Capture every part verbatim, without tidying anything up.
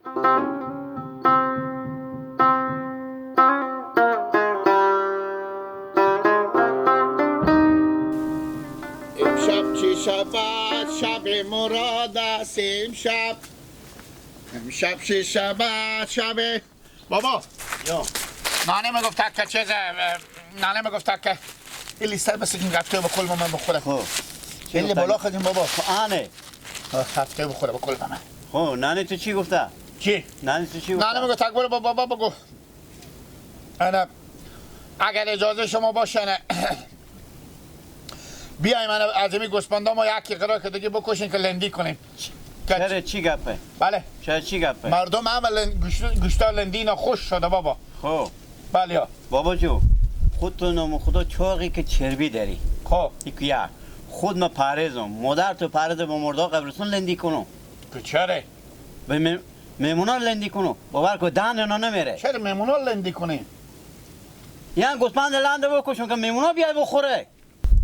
امشب چی شود؟ شب مراد است امشب. امشب چی شود؟ شب بابا. یا. نانی می‌گفت که چیز، اه، نانی می‌گفت که این لیستر بس این هفته بکل من بخوره. خب. چی خیلی گفتن؟ بالا خدیم بابا. خب، آنه. هفته بخوره، بکل من. خب، نانی تو چی گفته؟ چی؟ نانی تو چی گفته؟ نانی می‌گفت که برو با بابا بگو. انا، اگر اجازه شما باشه، نه. بیایم، انا از این گوسپندا ما یکی قرار که دیگه بکشیم که لندی کنیم. چرا، چی گپه؟ بله. چرا، چی گپه؟ مردم همه لن-، گوشت-، گوشتا لندی اینا خوش شده بابا. خب. بله یا. بابا جو، خود تو نام خدا چاقی که چربی داری. خب. یکی یا. خود ما پرهیزم. مادر تو پرهیز با مردا قبرستون لندی کنم. تو چره؟ به می-، میمونا لندی کنم. باور کن، دهن اینا نمیره. چرا میمونا لندی کنی؟ یا گوسپند لنده بکشون که میمونا بیای بخوره.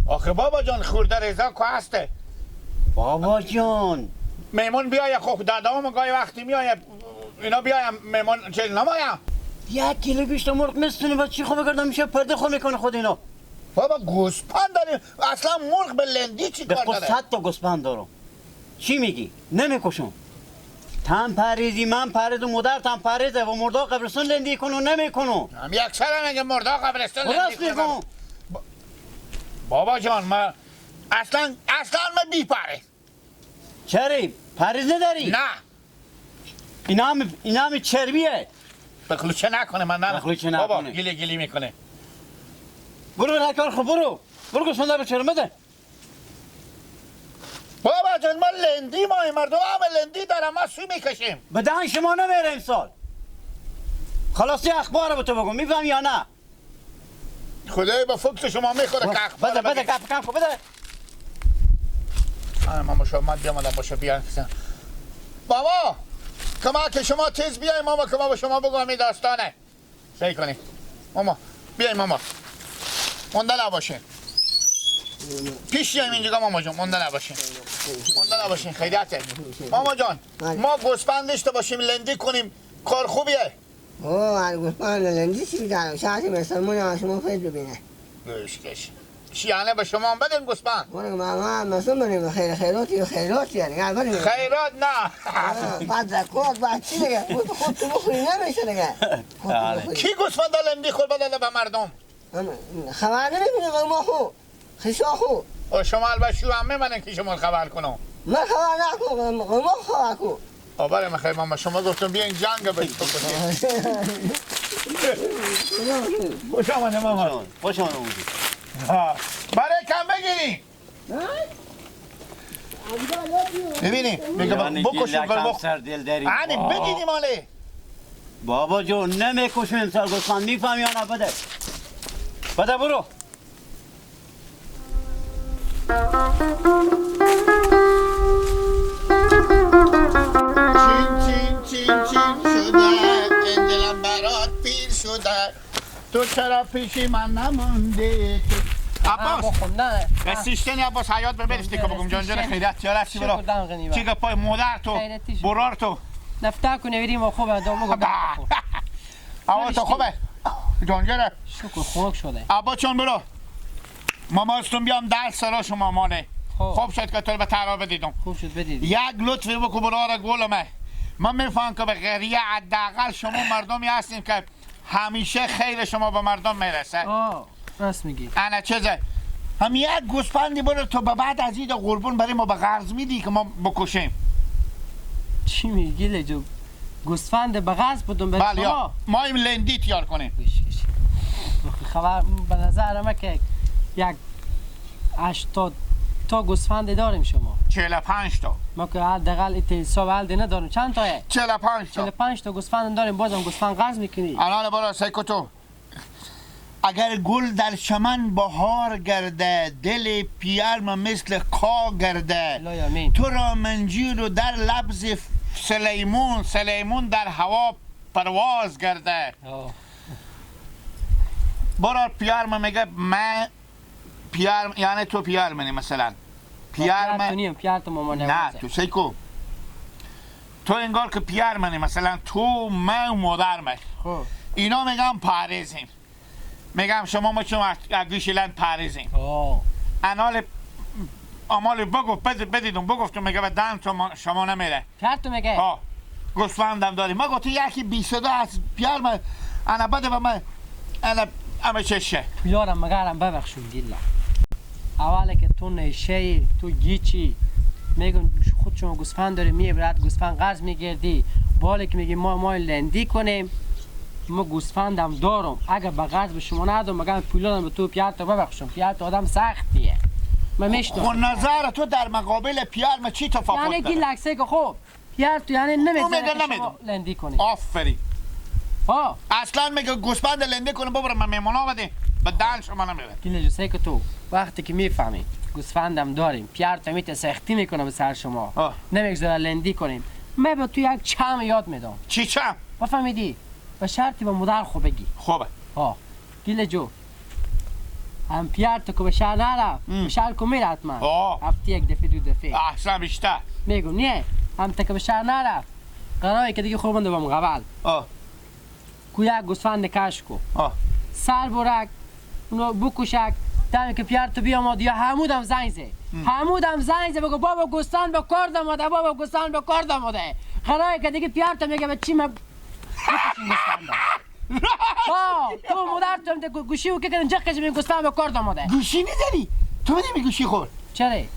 آخه بابا جان، خورده ریزا کو هسته؟ بابا جان. میمون بیایه، خب، دادا هم گاهی وقتی میایه، اینا بیایه، میمون چیز نمایه. یک کیلو گوشت مرغ می‌ستونی، با چی خوب بگردم می‌شه پرده خو می‌کنه خود اینا. بابا، گوسپند داریم، اصلاً مرغ به لندی چی به کار داره؟ صد تا گوسپند دارم. چی می‌گی؟ نمی‌کشم. تن پریزی، من پریزم، مادر تن پریزه و مردا قبرستون لندی کنو نمی‌کنو. هم یک سر هم اگه مردا قبرستون خب لندی راست کنو. می‌گم. با-، بابا جان، ما اصلاً، اصلاً ما بی پریز. چری؟ پریز نداری؟ نه. اینا هم، اینا هم چربیه. بخلوچه نکنه، من نه. بخلوچه بابا، نکنه. گیلی گیلی می‌کنه. برو نکار خب، برو. برو گوسفنده به چرمه ده. بابا جان، ما لندی، ما این مردم همه لندی دارم، ما سو می‌کشیم. به دهن شما نمیره امسال. خلاصی اخبار به تو بگم، می‌فهمی یا نه؟ خدای با فکر شما می‌خوره که اخبار بده، بده، بگی. گپ کم کن، بده. آه، ماما، شما من بیام، آدم باشه، بیان کسان. بابا، کما که شما تیز بیاین، ماما، که ما به شما بگم این داستانه. صحیح کنی. ماما، بیاین ماما. مونده نباشین. پیش بیاین اینجا ماما جان، مونده نباشین. مونده نباشین، خیریته. ماما جان، بله. ما گوسپند داشته باشیم، لندی کنیم، کار خوبیه. او، هر گوسپند لندی چی بیدن؟ ساعت مسلمان هم شما فیض ببینه. گوش کش. شیانه به شما هم بدیم گوسپند. برو که ما، ما مسلمان بریم، خیر، خیراتی و خیراتی یعنی. یا بریم. خیرات نه. آه، بعد زکات، بعد چی دیگه؟ خود، خود تو بخوری نمیشه دیگه. خود تو بله. بخوری. کی گوسفند لندی خور بدله به مردم؟ هم، خبر نمی‌کنی قوما خو. خیشا خو. و شما البته شو هم می‌مانین که شما خبر کنم. من خبر نکن، قوما خبر کن. آه، بله، من خیلی ماما شما گفتم بیاین جنگ بش بکنیم. خوش آمده ماما. خوش آمد، خوش آمد. ها. برای کم بگیری. ببینی، میگه یعنی بکشون، گیلک گل هم بخ-، سر دل داری. آنی بابا. بگیری ماله. بابا جو، نمی‌کشون امسال گوسفند، می‌فهمی یا نه؟ بده. بده برو. چین، چین، چین، چین شده، این دلم برات پیر شده. تو چرا پیشی من نموندی؟ عباس. آه، بخون، نه. بس سیشتنی عباس حیات به برشتی که بگم جان جان خیرت یا رسی برا. شکر دم غنی با. چی گپای مادر تو، خیرتی شد. برار تو. نفتا کنه بریم و خوبه، دو مگو با. بخون. آوا تو خوبه؟ جان جان. شکر، خنک شده. عباس جان برو. ما ماستون بیام در سرا شما مانه. خب. خوب شد که تو رو به ترا بدیدم. خوب شد بدیدی. یک لطفی بکو برار گلمه. من می‌فهم که به غریه حداقل شما مردمی هستین که همیشه خیر شما به مردم می‌رسه. آه، راست میگی. انا چیزه. هم یک گوسپندی برو تو به بعد از عید قربون برای ما به قرض میدی که ما بکشیم. چی میگی لجو؟ گوسفند به قرض بدون به بله، شما؟ یا. ما این لندی تیار کنیم. گوش، گوش. خبر به نظر ما که یک هشتاد تا گوسفند داریم شما. چهل و پنج تا. ما که حداقل ایت حساب حل نداریم. چند تایه؟ چهل و پنج تا. چهل و پنج تا گوسفند داریم، بازم گوسفند قرض می‌کنی؟ الان برو سیکو تو. اگر گل در چمن بهار گرده، دل پیرم مثل کاه گرده. لا یامین. تو را منجیل و در لبز سلیمون، سلیمون در هوا پرواز گرده. آه. برار پیرم میگه، من پیار، یعنی تو پیار منی مثلاً. پیار پیار من تو نیم، پیار تو ماما نه، نوازه. تو سیکو. تو انگار که پیار منی، مثلاً تو، من و مادر من. خب. اینا می‌گم پریزیم. می‌گم شما ما چون از، از گوش لند پریزیم. آه. انال، امال بگو، بد-، بدیدم، بگفتم، میگه به دهن شما، شما نمیره. کرد تو میگه؟ ها. گوسفندم داری. ما گفت یکی بیست و دو از پیار من، انا بده به من، انا همه چشه. یارم مگرم ببخشون گیلا. اولی که تو نشه ای، تو گیچی، می‌گن خود شما گوسفند داری، می‌برد گوسفند قرض می‌گردی، بالی که می‌گی ما، ما لندی کنیم، ما گوسفندم دارم، اگه به قرض به شما ندم، مگم پولانم به تو پیار تو ببخشم، پیار تو آدم سختیه. من می‌شناسم. خب نظر تو در مقابل پیار ما چی تفاوت یعنی داره؟ گیلک سه که خب، پیار تو یعنی او نمی‌ذاره میگه که شما نمی‌دم. لندی کنی. آفرین. ها. اصلاً میگه گوسفند لندی کنه ببرم من میمونا بده. به دهن شما نمیره. گیلک سه که تو وقتی که می‌فهمی گوسفندم داریم، پیار تو می‌ته سختی می‌کنه به سر شما. ها. نمی‌گذاره لندی کنیم. من به تو یک چم یاد می‌دم. چی چم؟ بفهمیدی؟ به شرطی به مادر خو بگی. خوبه. ها. گیلک جو. هم پیار تو که به شهر نره، ام. به شهر کو میره حتماً. آه. هفته یک دفعه، دو دفعه. احسن بیشتر. می‌گم نیه، هم تا که به شهر نره، قراره که دیگه خوب بنده بام قبل. آه. کو یک گوسفند کش کو. آه. سر برک، اونو بکشک، دمی که پیار تو بیامد، یا همودم زنگ زه. ام. همودم زنگ زه، بگو بابا گوسفند به کار دامده، بابا گوسفند به کار دامده. قراره که دیگه پیار تو میگه به چی من بکشیم گوسفند. ها، تو مادر تو هم ده گو-، گوشی و که کردن جه قشم گوسفند به کار دامده. گوشی نداری؟ تو بدی می گوشی خور. چره؟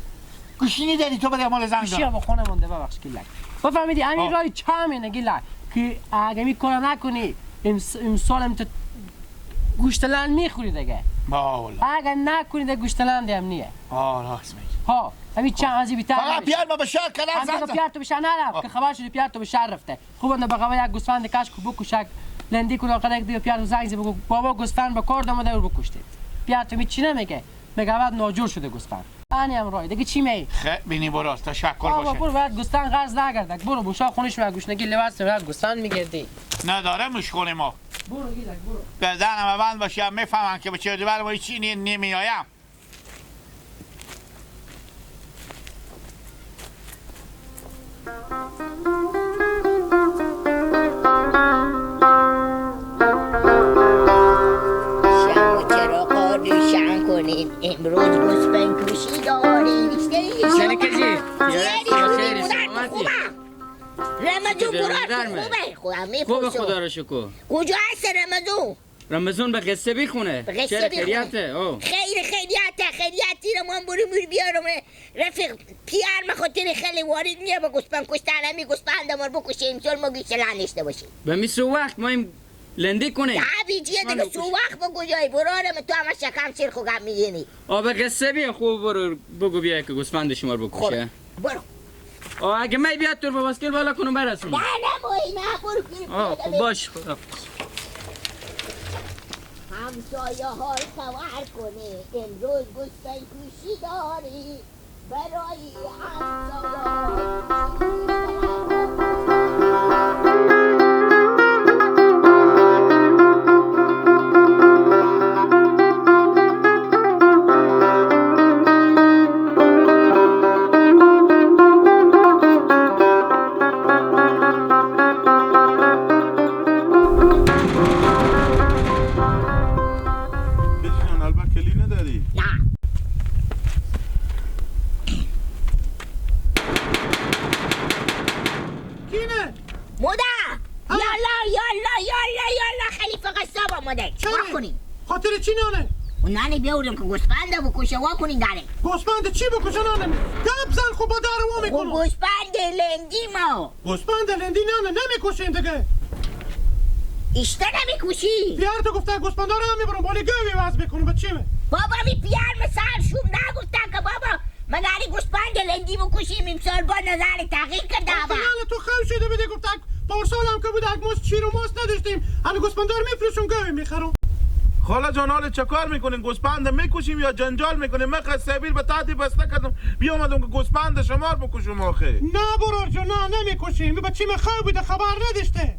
گوشی نداری، تو بده مال زنگ گوشی دارم. هم خونه مونده، ببخش گیلک. بفهمیدی، همین آه. رای چه همینه گیلک. که اگه می کار نکنی، ام-، امسال هم تو گوشتلند می‌خوری دیگه. آه، والله. اگه نکنی ده گوشتلند هم نیه. آه، راست میگی. ها، همین چند از این بیتر فقط نمیشه. پیار ما به شهر کنار هم زنگ دیگه زن. پیار تو به شهر نرفت، آه. که خبر شدی پیار تو به شهر رفته. خوب انده بقوه یک گوسفند کش کو بکشک، لندی کو، آخر یک دیگه پیار تو زنگ زی بگو بابا گوسفند به کار دامده و بکشتی. پیار تو می چی نمیگه؟ میگه اول ناجور شده گوسفند. انی هم رای دیگه چی می؟ خ-، بینی برو، تشکر بابا باشه. برو، باید گوسفند قرض نگردک. برو بوشا خونش رو گوشنگی لباس رو گوسفند میگردی. نداره مشکل ما. برو گیلک، برو. گردنم بند باشه، میفهمم که به چه دور ما هیچی نی-، نمیایم. شمع و چراغا روشن کنین، امروز گوسفند کشی داریم. یعنی کجی؟ یعنی یعنی خوبه. رمضان برار خوبه. خوبه، خوبه، خدا رو شکر. کجا هست رمضان؟ رمضان به قصه بیخونه. به قصه چرا بیخونه. خیریته؟ او. خیر، خیریته، خیریتی رو من برو میر بیارم. رفیق، پیار مخاطر خیلی وارد نیه به گوسپند کشتن، همی گوسپند مار بکشه، امسال ما گیشه نشته باشیم. به می سو وقت ما این لندی کنیم. نه، بیجیه دیگه، سو وقت به کجایی؟ برارم تو همه شکم سیر خو گم می‌گینی. آ، به قصه بیا، خوب برو بگو بیا که گوسفند شما رو بکشه. خب. برو. آه، اگه من بیاد تو رو با باسکل بالا کنم برسونم. نه، نه، بایی، نه، برو، برو، آه، برو، خب، برو. باش، خدا. همسایه ها رو خبر کنه، امروز گوسفند کشی داری، برای همسایه ها. بجان، البته کلی نداری؟ نه. کینه؟ مودا! ها؟ یالا، یالا، یالا، یالا، خلیفه قصاب آمده. چرا؟ وا کنین. خاطر چی نانه؟ و نانی بیاوریم که گوسپنده بکشه، وا کنین داره. گوسپنده چی بکشه نانه؟ گپ زن خو با دار وا خو می‌کنم. گوسپند لندی ما. گوسپند لندی نانه، نمی‌کشیم دیگه. اشته نمی‌کشی؟ پیار تو گفته گوسپنده رو هم می‌برم، بالی گوی وز می‌کنم، به چی می؟ بابا، می پیار می سر شوم نگفتن که بابا، مگه اری گوسپند لندی بکشیم، امسال با نظر تغییر کرده خب، آبا. خیال تو خو شده بده، گفت اک پارسال هم که بود، اک ماست شیر و ماست نداشتیم. همین گوسپندا رو می‌فروشم، گوی می‌خرم. خاله جان، حال چه کار می‌کنین؟ گوسپند می‌کشیم یا جنجال می‌کنیم؟ من خسته بیل به تحتی بسته کردم، بیامدم که گوسپند شما رو بکشم آخه. نه برار جان، نه، نمی‌کشیم. این بچه من خو بوده، خبر نداشته.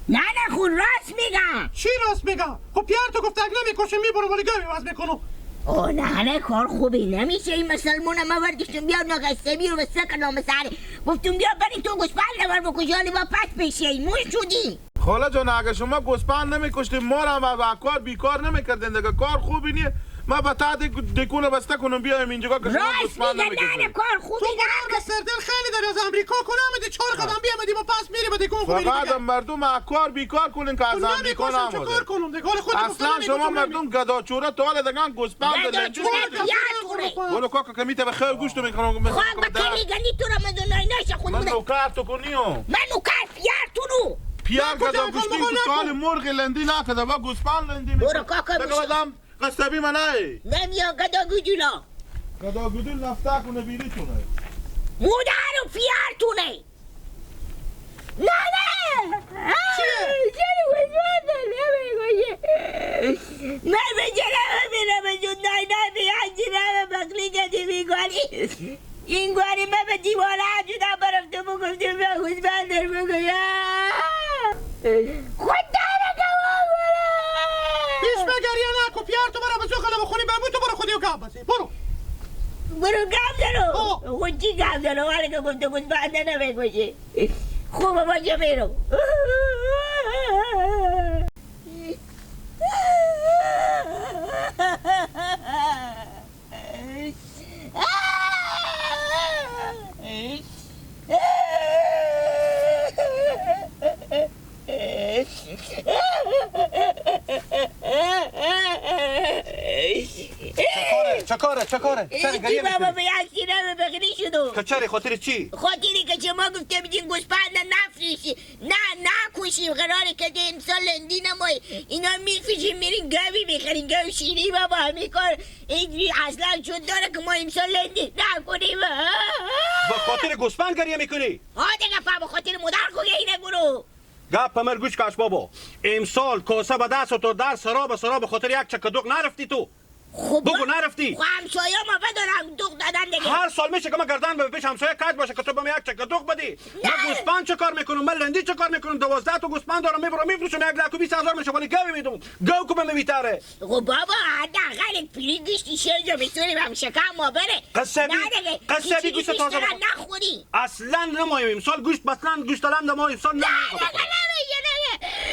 نه، نه، خود راست می‌گه. چی راست می‌گه؟ خب پیار تو گفته اگه نمی‌کشه می‌برم ولی گوی عوض می‌کنم. او نه، نه، کار خوبی نمیشه. این مسلمون ما وردشتون بیا ناگستمی رو بسته کنم سره. گفتون بیا برین تو گوسپند نبر بکش، حالی با پس بشه. مون شدی. خاله جان، اگه شما گوسپند نمی‌کشتین، ما را هم با کار بیکار نمی‌کردین دیگه. کار خوبی نیه. ما با تا دک-، دکونه بسته کنم بیایم اینجا که شما راست گوسپند میگه، نه، نمی‌کشین. نه، کار خوبی تو نه. به سردل خیلی در از امریکا کنه آمدی، چهار قدم بیامدی، ما پس میری به دکون خوبی فقط دیگه. مردم ها کار بیکار کنین که از تو امریکا نمی‌کشم، چه نامده. کار کنم دیگه؟ حالا خود اصلاً گفتم شما نمی‌کنم. مردم گدا چوره تا حال دگان گوسپند گدا لنجو چوره می‌کنین. پیار تونه. برو کاکا کمیته به خیر گوشت می‌کنم. خب، بکلی گنی تو را من دو نای نشه خود من بده. نوکر تو کنیو. من نوکر پیار تو رو. پیار من کجا گدا گوشتین تو کار مرغ لندی نکده، با گوسپند لندی می‌کنه. برو کاکا بگو گوشت. آدم قصبی منای. نمیا گدا گودولا. گدا گودول نفتا کنه بیری تونه. مودار و پیار تونه. نه، نه. چیه؟ چرا گوسفند نمی‌گویی؟ من به جناب می‌رم، به جون نای نای به یک جناب بغلی گدی می‌گویی. این گواری من به دیوانه جدا برفتم و گفتم به گوسفند در بگویم. خود داره گواه برم. پیش به گریه نکو، پیار تو برو به زو خلا بخوری، بمو تو برو خودی و گپ بزی. برو. برو گپ درو. آه. خود چی گپ درو؟ ولی که گفته گوسفند نمی‌گویی. خوبه، باشه میرم. چکاره، چکاره، چکاره؟ چرا گریه بابا می‌کنی؟ به یک سینه به بغلی شدو. که چرا؟ خاطر چی؟ خاطری که شما گفته بودین گوسفند نفریشی. نه، نکوشیم، قراره که ده امسال لندی نمایی. اینا می‌فیشیم، می‌ریم گاوی می‌خریم، گاو شیری بابا، همی کار اینجوری اصلاً شد داره که ما امسال لندی نکنیم. به خاطر گوسفند گریه می‌کنی؟ ها دیگه، پا به خاطر مادر خو گریه نکنو. گپ مر گوش کش بابا. امسال کاسه به دست تو در سرا به سرا به خاطر یک چکه دوغ نرفتی تو. خب بگو با-، نرفتی. خب همسایه ما بدارم دوغ دادن دیگه. هر سال می‌شه که ما گردن به پیش همسایه کج باشه که تو به من یک چکه دوغ بدی. نه. من گوسپند چه کار می‌کنم؟ من لندی چه کار می‌کنم؟ دوازده تا گوسپند دارم، می‌برم می‌فروشم، یک لک و بیست هزار می‌شه، ولی گاوی می‌دم. گاو کو به من بیتره؟ خب بابا، حداقل یک پیری گوشتی شیر جو می‌تونیم هم شکم ما بره. قصه بی-، نه دیگه. قصه بی هیچ گوشت هیچ تازه دارم بخور. نخوری. اصلاً نمایم امسال گوشت، اصلاً گوشت الان دمایم امسال نه، نمایم. نه، نه، نه، نه،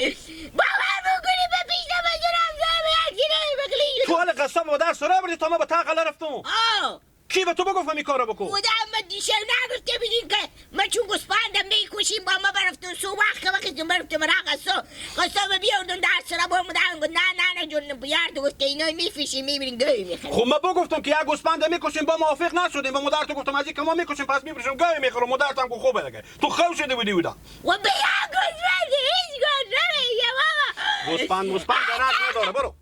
نه. باور بکنی به پیش نمی‌ذارم، زنم یک جنه بغلی. تو حال قصه مادر سره بردی تا ما به تا غله رفتم. آه. کی به تو بگفت همی کارو بکن؟ خدا، اما دیشب نگفته بیدین که ما چون گوسپندم می‌کشیم با ما برفتن سو وقت که وقتی برفتن را قصه، قصه به بیاردن در سرا با مدام گفت نه، نه، نه، جون بیار تو گفته اینا می‌فیشی می‌بینی گوی می‌خری. خب ما بگفتم که یک گوسپند می‌کشیم با موافق نشدیم، با مادر تو گفتم از این که ما می‌کشیم پس می‌فروشیم گوی می‌خرم، مادر تو هم گفت خوبه دیگه. تو خو شده بودی بودا. و به یک گوسپند هیچ گوش نمی‌گه بابا. گوسپند، گوسپند درد نداره، برو.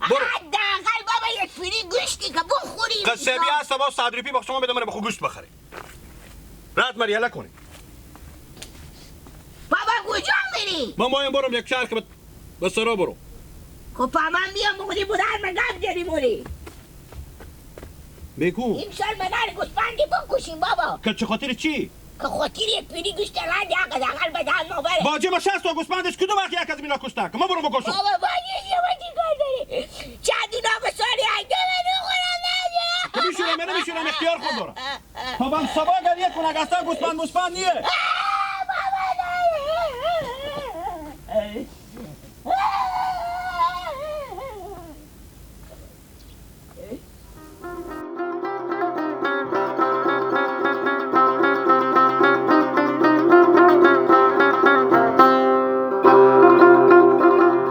برو. حداقل بابا یک پیری گوشتی که بخوری. قصه بیا هست با صد روپی با شما بدم به خو گوشت بخری. رات مر یلا کنی. بابا کجا میری؟ من مایم برم یک شهر که به، به سرا برو. خب پا من بیام بودی بودن من گپ جنی موری. بگو. امسال مدار گوسپندی بکشیم بابا. که چه خاطر چی؟ که خاطر یک پیری گوشت لند یک قدغل به دست ما بره. باجه ما شصت تا گوسپندش کدوم وقت یک از مینا کشتن که ما برو بکشم؟ بابا باجه شما چی کار داری؟ چند دو ناگه سالی اگه من خورم نده. تو می‌شورم یا نمی‌شورم اختیار خود دارم. تا بم سبا گریه کنه اصلاً گوسپند موسپند نیه.